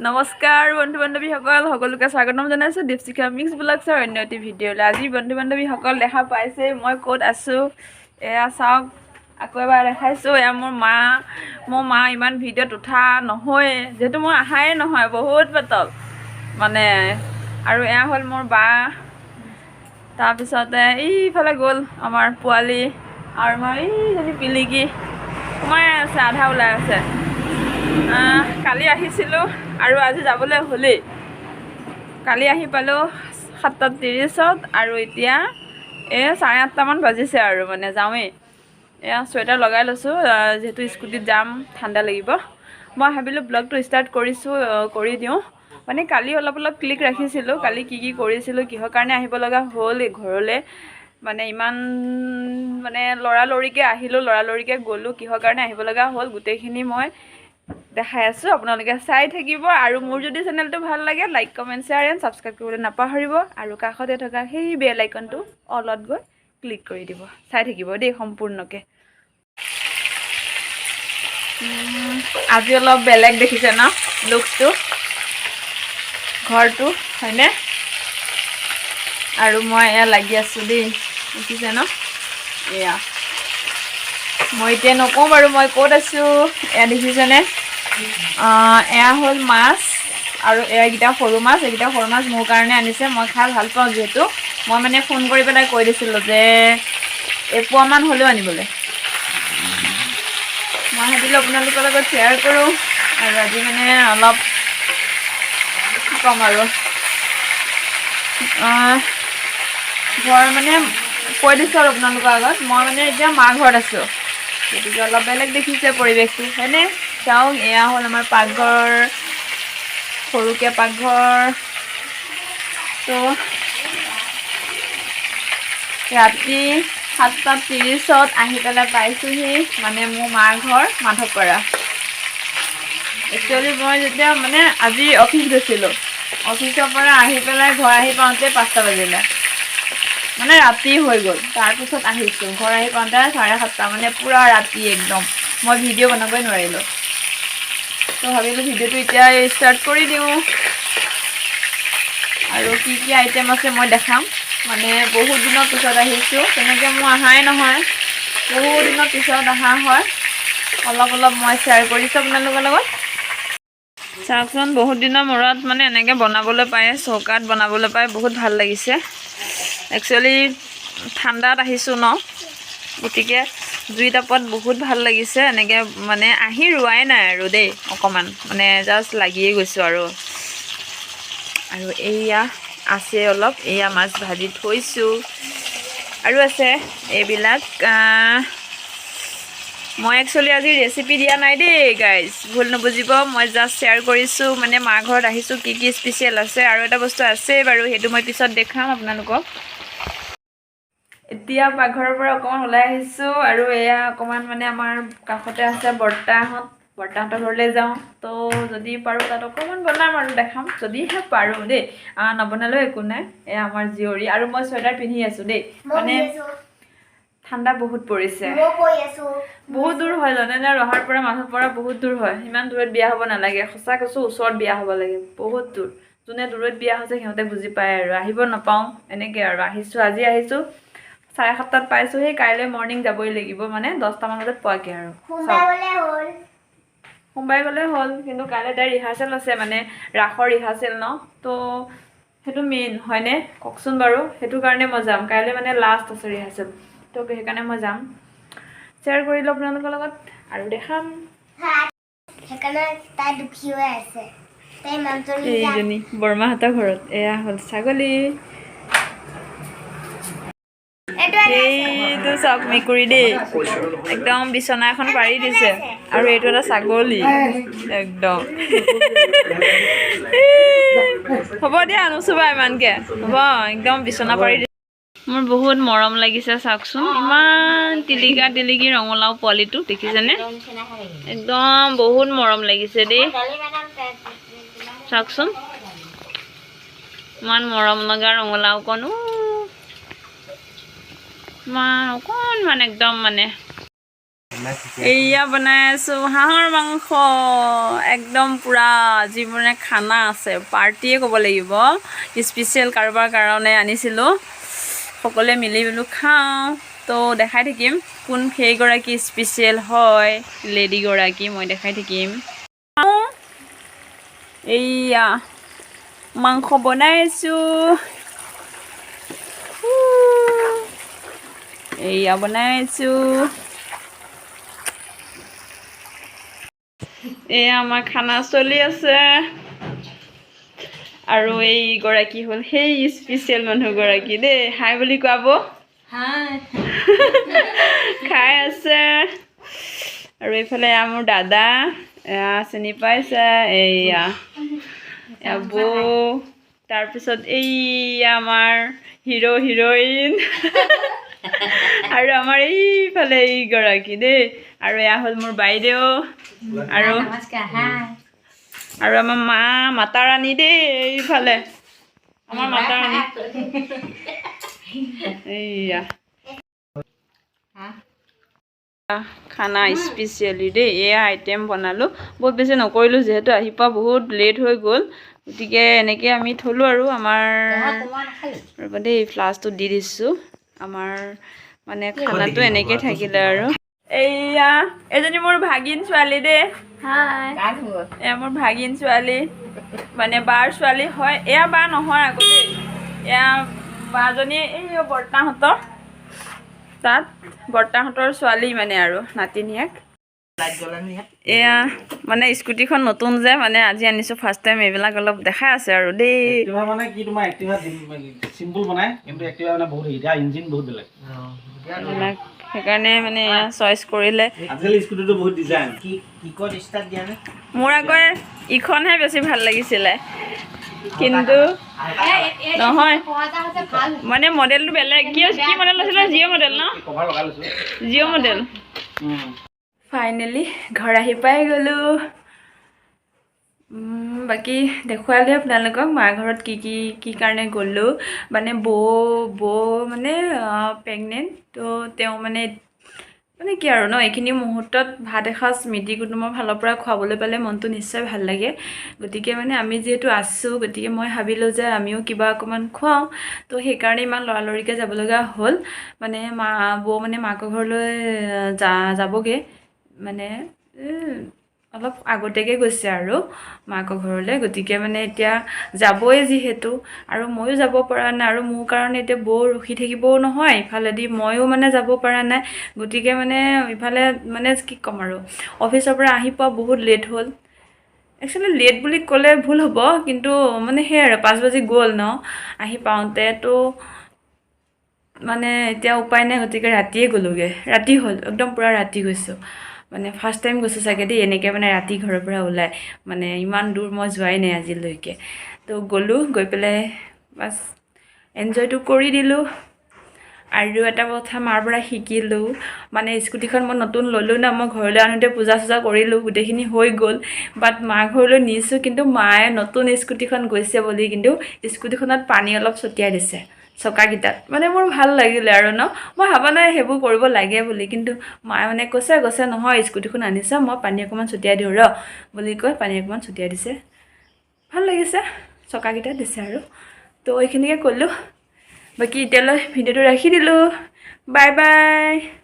নমস্কাৰ বন্ধু বান্ধৱীসকল, সকলোকে স্বাগতম জনাইছোঁ দীপশিখা মিক্স ব্লগছৰ অন্য এটি ভিডিঅ'লৈ। আজি বন্ধু বান্ধৱীসকল, দেখা পাইছে মই ক'ত আছোঁ। এয়া চাওক, আকৌ এবাৰ দেখাইছোঁ। এয়া মোৰ মা। মোৰ মা ইমান ভিডিঅ'ত উঠা নহয়ে, যিহেতু মই অহাই নহয়, বহুত পাতল মানে। আৰু এয়া হ'ল মোৰ বা। তাৰপিছতে এইফালে গ'ল আমাৰ পোৱালি আৰু মই। এইজনী পিলিকি সোমাই আছে, আধা ওলাই আছে। কালি আহিছিলোঁ আৰু আজি যাবলৈ হ'লেই। কালি আহি পালোঁ 7:30ত আৰু এতিয়া এই 8:30মান বাজিছে আৰু মানে যাওঁৱেই। এয়া চুৱেটাৰ লগাই লৈছোঁ, যিহেতু স্কুটিত যাম, ঠাণ্ডা লাগিব। মই ভাবিলোঁ ব্লগটো ষ্টাৰ্ট কৰিছোঁ, কৰি দিওঁ। মানে কালি অলপ অলপ ক্লিপ ৰাখিছিলোঁ, কালি কি কি কৰিছিলোঁ, কিহৰ কাৰণে আহিব লগা হ'ল এই ঘৰলৈ, মানে ইমান মানে লৰালৰিকৈ আহিলোঁ, লৰালৰিকৈ গ'লোঁ, কিহৰ কাৰণে আহিব লগা হ'ল, গোটেইখিনি মই দেখাই আছোঁ, আপোনালোকে চাই থাকিব। আৰু মোৰ যদি চেনেলটো ভাল লাগে, like, comment, share and subscribe কৰিবলৈ নাপাহৰিব আৰু কাষতে থকা সেই বেল আইকনটো অলত গৈ ক্লিক কৰি দিব। চাই থাকিব দেই সম্পূৰ্ণকৈ। আজি অলপ বেলেগ দেখিছে ন লুকটো, ঘৰটো, হয়নে? আৰু মই এয়া লাগি আছোঁ দেই, দেখিছে ন? এয়া মই এতিয়া নকওঁ বাৰু মই ক'ত আছোঁ। এয়া দেখিছেনে? এয়া হ'ল মাছ আৰু এয়াকেইটা সৰু মাছ। এইকেইটা সৰু মাছ মোৰ কাৰণে আনিছে, মই খাই ভাল পাওঁ যিহেতু। মই মানে ফোন কৰি পেলাই কৈ দিছিলোঁ যে এপোৱামান হ'লেও আনিবলৈ। মই ভাবিলোঁ আপোনালোকৰ লগত শ্বেয়াৰ কৰোঁ। আৰু আজি মানে অলপ কি ক'ম আৰু, ঘৰ মানে কৈ দিছোঁ আৰু আপোনালোকৰ আগত, মই মানে এতিয়া মা ঘৰত আছোঁ, গতিকে অলপ বেলেগ দেখিছে পৰিৱেশটো, হয়নে? চাওক, এয়া হ'ল আমাৰ পাকঘৰ, সৰুকৈ পাকঘৰ। তো ৰাতি 7:30ত আহি পেলাই পাইছোঁহি, মানে মোৰ মাৰ ঘৰ মাধৱপাৰা। একচুৱেলি মই যেতিয়া মানে আজি অফিচ গৈছিলোঁ, অফিচৰ পৰা আহি পেলাই ঘৰ আহি পাওঁতে 5টা বাজিলে, মানে ৰাতি হৈ গ'ল। তাৰপিছত আহিছোঁ, ঘৰ আহি পাওঁতে 7:30, মানে পূৰা ৰাতি একদম। মই ভিডিঅ' বনাবই নোৱাৰিলোঁ। তো ভাবিলোঁ ভিডিঅ'টো এতিয়া ষ্টাৰ্ট কৰি দিওঁ আৰু কি কি আইটেম আছে মই দেখাম। মানে বহুত দিনৰ পিছত আহিছোঁ, তেনেকৈ মোৰ অহাই নহয়, বহুত দিনৰ পিছত অহা হয়। অলপ অলপ মই শ্বেয়াৰ কৰিছোঁ আপোনালোকৰ লগত। চাওকচোন, বহুত দিনৰ মূৰত মানে এনেকৈ বনাবলৈ পায়, চৌকাত বনাবলৈ পাই বহুত ভাল লাগিছে। একচুৱেলি ঠাণ্ডাত আহিছোঁ ন, গতিকে জুই তাপত বহুত ভাল লাগিছে। এনেকৈ মানে আহি ৰোৱাই নাই আৰু দেই, অকণমান মানে জাষ্ট লাগিয়ে গৈছোঁ আৰু। আৰু এইয়া আছে অলপ, এয়া মাছ ভাজি থৈছোঁ আৰু আছে এইবিলাক। মই একচুৱেলি আজি ৰেচিপি দিয়া নাই দেই গাইজ, ভুল নুবুজিব। মই জাষ্ট শ্বেয়াৰ কৰিছোঁ, মানে মা ঘৰত আহিছোঁ, কি কি স্পেচিয়েল আছে। আৰু এটা বস্তু আছে বাৰু, সেইটো মই পিছত দেখাম আপোনালোকক। এতিয়া পাকঘৰৰ পৰা অকণমান ওলাই আহিছোঁ আৰু এয়া অকণমান মানে আমাৰ কাষতে আছে বৰ্তাহঁত, বৰ্তাহঁতৰ ঘৰলৈ যাওঁ। তো যদি পাৰোঁ তাত অকণমান বনাম আৰু দেখাম, যদিহে পাৰোঁ দেই। নবনালেও একো নাই। এয়া আমাৰ জীয়ৰী আৰু মই চুৱেটাৰ পিন্ধি আছোঁ দেই, মানে ঠাণ্ডা বহুত পৰিছে। বহুত দূৰ হয় জানেনে, ৰহাৰ পৰা মাধৱপাৰা বহুত দূৰ হয়। ইমান দূৰত বিয়া হ'ব নালাগে, সঁচা কৈছোঁ, ওচৰত বিয়া হ'ব লাগে। বহুত দূৰ, যোনে দূৰত বিয়া হৈছে সিহঁতে বুজি পায়। আৰু আহিব নাপাওঁ এনেকৈ আৰু আহিছোঁ, আজি আহিছোঁ, 7:30ত পাইছোঁ। সেই কাইলৈ মৰ্ণিং যাবই লাগিব, মানে 10টামান বজাত পোৱাকৈ আৰু। চাওক, সোমবাৰে গ'লে হ'ল, কিন্তু কাইলৈ তাইৰ ৰিহাৰ্চেল আছে, মানে ৰাসৰ ৰিহাৰ্চেল ন, তো সেইটো মেইন হয়নে কওকচোন বাৰু? সেইটো কাৰণে মই যাম কাইলৈ, মানে লাষ্ট আছে ৰিহাৰ্চেল, তো সেইকাৰণে মই যাম। শ্বেয়াৰ কৰিলোঁ আপোনালোকৰ লগত আৰু দেখাম। সেইকাৰণে তাই দুখী হৈ আছে, তাই মানুহজনী। এইজনী বৰমাহঁতৰ ঘৰত। এয়া হ'ল ছাগলী। এইটো চাওক, মেকুৰী দেই, একদম বিচনা এখন পাৰি দিছে। আৰু এইটো এটা ছাগলী একদম। হ'ব দিয়া, নুচুবা ইমানকে, হ'ব। একদম বিচনা পাৰি দিছে। মোৰ বহুত মৰম লাগিছে, চাওকচোন, ইমান টিলিকা টিলিকি ৰঙালাও পোৱালিটো দেখিছেনে? একদম বহুত মৰম লাগিছে দেই। চাওকচোন, ইমান মৰম লগা ৰঙালাওকণো, ইমান অকণমান একদম মানে। এয়া বনাই আছোঁ হাঁহৰ মাংস, একদম পূৰা। আজি মানে খানা আছে, পাৰ্টিয়ে ক'ব লাগিব। স্পেচিয়েল কাৰোবাৰ কাৰণে আনিছিলোঁ, সকলোৱে মিলি বোলো খাওঁ। তো দেখাই থাকিম কোন সেইগৰাকী স্পেচিয়েল হয়, লেডিগৰাকী মই দেখাই থাকিম। এইয়া মাংস বনাইছোঁ, এইয়া বনাইছোঁ। এয়া আমাৰ খানা চলি আছে আৰু এইগৰাকী হ'ল সেই স্পেচিয়েল মানুহগৰাকী দেই। হাই বুলি কোৱাব। খাই আছে। আৰু এইফালে এয়া মোৰ দাদা, এয়া চিনি পাইছে, এইয়া এয়া বৌ। তাৰপিছত এইয়া আমাৰ হিৰ' হিৰ'ইন আৰু আমাৰ এইফালে এইগৰাকী দেই। আৰু এয়া হ'ল মোৰ বাইদেউ আৰু আমাৰ মা মাতা ৰাণী দেই। এইফালে আমাৰ মাতা ৰাণী এইয়া। খানা স্পেচিয়েলি দেই, এয়া আইটেম বনালোঁ। বহুত বেছি নকৰিলোঁ, যিহেতু আহি পোৱা বহুত লেট হৈ গ'ল। গতিকে এনেকৈ আমি থ'লোঁ। আৰু আমাৰ, ৰ'ব দেই, ফ্লাছটো দি দিছোঁ। আমাৰ মানে খানাটো এনেকৈ থাকিলে। আৰু এইয়া এজনী মোৰ ভাগিন ছোৱালী দেই। এয়া মোৰ ভাগিন ছোৱালী, মানে বাৰ ছোৱালী হয়। এয়া বা নহয় আকৌ দেই, এয়া বাজনী এই বৰ্তাহঁতৰ তাত, বৰ্তাহঁতৰ ছোৱালী মানে আৰু নাতিনীয়েক। এয়া মানে স্কুটিখন নতুন যে, মানে আজি আনিছোঁ ফাৰ্ষ্ট টাইম, এইবিলাক অলপ দেখাই আছে আৰু দেই। এক্টিভা মানে কি তোমাৰ, এক্টিভা চিম্পুল বনাই, কিন্তু এক্টিভা মানে বহুত এতিয়া ইঞ্জিন বহুত বেলেগ। এইবিলাক সেইকাৰণে মানে এয়া চইচ কৰিলে। আজিকালি স্কুটিটো বহুত ডিজাইন। কিকত ষ্টাৰ্ট দিয়া নে? মোৰ আকৌ ইখনহে বেছি ভাল লাগিছিলে, কিন্তু নহয়, মানে মডেলটো বেলেগ। কি কি মডেল আছিলে? জিঅ' মডেল ন? কভাৰ লগাই লৈছোঁ। জিঅ' মডেল। ফাইনেলি ঘৰ আহি পাই গ'লোঁ। বাকী দেখুৱালে আপোনালোকক মাৰ ঘৰত কি কি কি কাৰণে গ'লোঁ। মানে বৌ মানে প্ৰেগনেণ্ট, তো তেওঁ মানে মানে কি আৰু ন, এইখিনি মুহূৰ্তত ভাত এসাঁজ মিতিৰ কুটুমৰ ফালৰ পৰা খুৱাবলৈ পালে মনটো নিশ্চয় ভাল লাগে। গতিকে মানে আমি যিহেতু আছোঁ, গতিকে মই ভাবিলোঁ যে আমিও কিবা অকণমান খুৱাওঁ। তো সেইকাৰণে ইমান লৰালৰিকৈ যাব লগা হ'ল। মানে মা বৌ মানে মাকৰ ঘৰলৈ যাবগৈ, মানে অলপ আগতীয়াকৈ গৈছে আৰু মাকৰ ঘৰলৈ। গতিকে মানে এতিয়া যাবই যিহেতু, আৰু ময়ো যাব পৰা নাই, আৰু মোৰ কাৰণে এতিয়া বৌ ৰখি থাকিবও নহয়, ইফালেদি ময়ো মানে যাব পৰা নাই। গতিকে মানে ইফালে মানে কি ক'ম আৰু, অফিচৰ পৰা আহি পোৱা বহুত লেট হ'ল। একচুৱেলি লেট বুলি ক'লে ভুল হ'ব, কিন্তু মানে সেয়াই আৰু 5 বাজি গ'ল ন আহি পাওঁতে। তো মানে এতিয়া উপায় নাই, গতিকে ৰাতিয়ে গ'লোগৈ। ৰাতি হ'ল, একদম পূৰা ৰাতি গৈছোঁ। মানে ফাৰ্ষ্ট টাইম গৈছোঁ চাগে দেই এনেকৈ মানে ৰাতি ঘৰৰ পৰা ওলাই, মানে ইমান দূৰ মই যোৱাই নাই আজিলৈকে। তো গ'লোঁ, গৈ পেলাই বাছ এনজয়টো কৰি দিলোঁ। আৰু এটা কথা মাৰ পৰা শিকিলোঁ, মানে স্কুটিখন মই নতুন ল'লোঁ ন, মই ঘৰলৈ আনোতে পূজা চূজা কৰিলোঁ, গোটেইখিনি হৈ গ'ল, বাট মা ঘৰলৈ নিছোঁ, কিন্তু মায়ে নতুন স্কুটিখন গৈছে বুলি কিন্তু স্কুটিখনত পানী অলপ ছটিয়াই দিছে চকাকেইটাত। মানে মোৰ ভাল লাগিলে আৰু ন, মই ভাবা নাই সেইবোৰ কৰিব লাগে বুলি, কিন্তু মায়ে মানে কৈছে কৈছে নহয়, স্কুটিখন আনিছা, মই পানী অকণমান ছটিয়াই দিওঁ ৰ বুলি কৈ পানী অকণমান ছটিয়াই দিছে। ভাল লাগিছে, চকাকেইটা দিছে। আৰু তো এইখিনিকে ক'লোঁ, বাকী এতিয়ালৈ ভিডিঅ'টো ৰাখি দিলোঁ। Bye bye.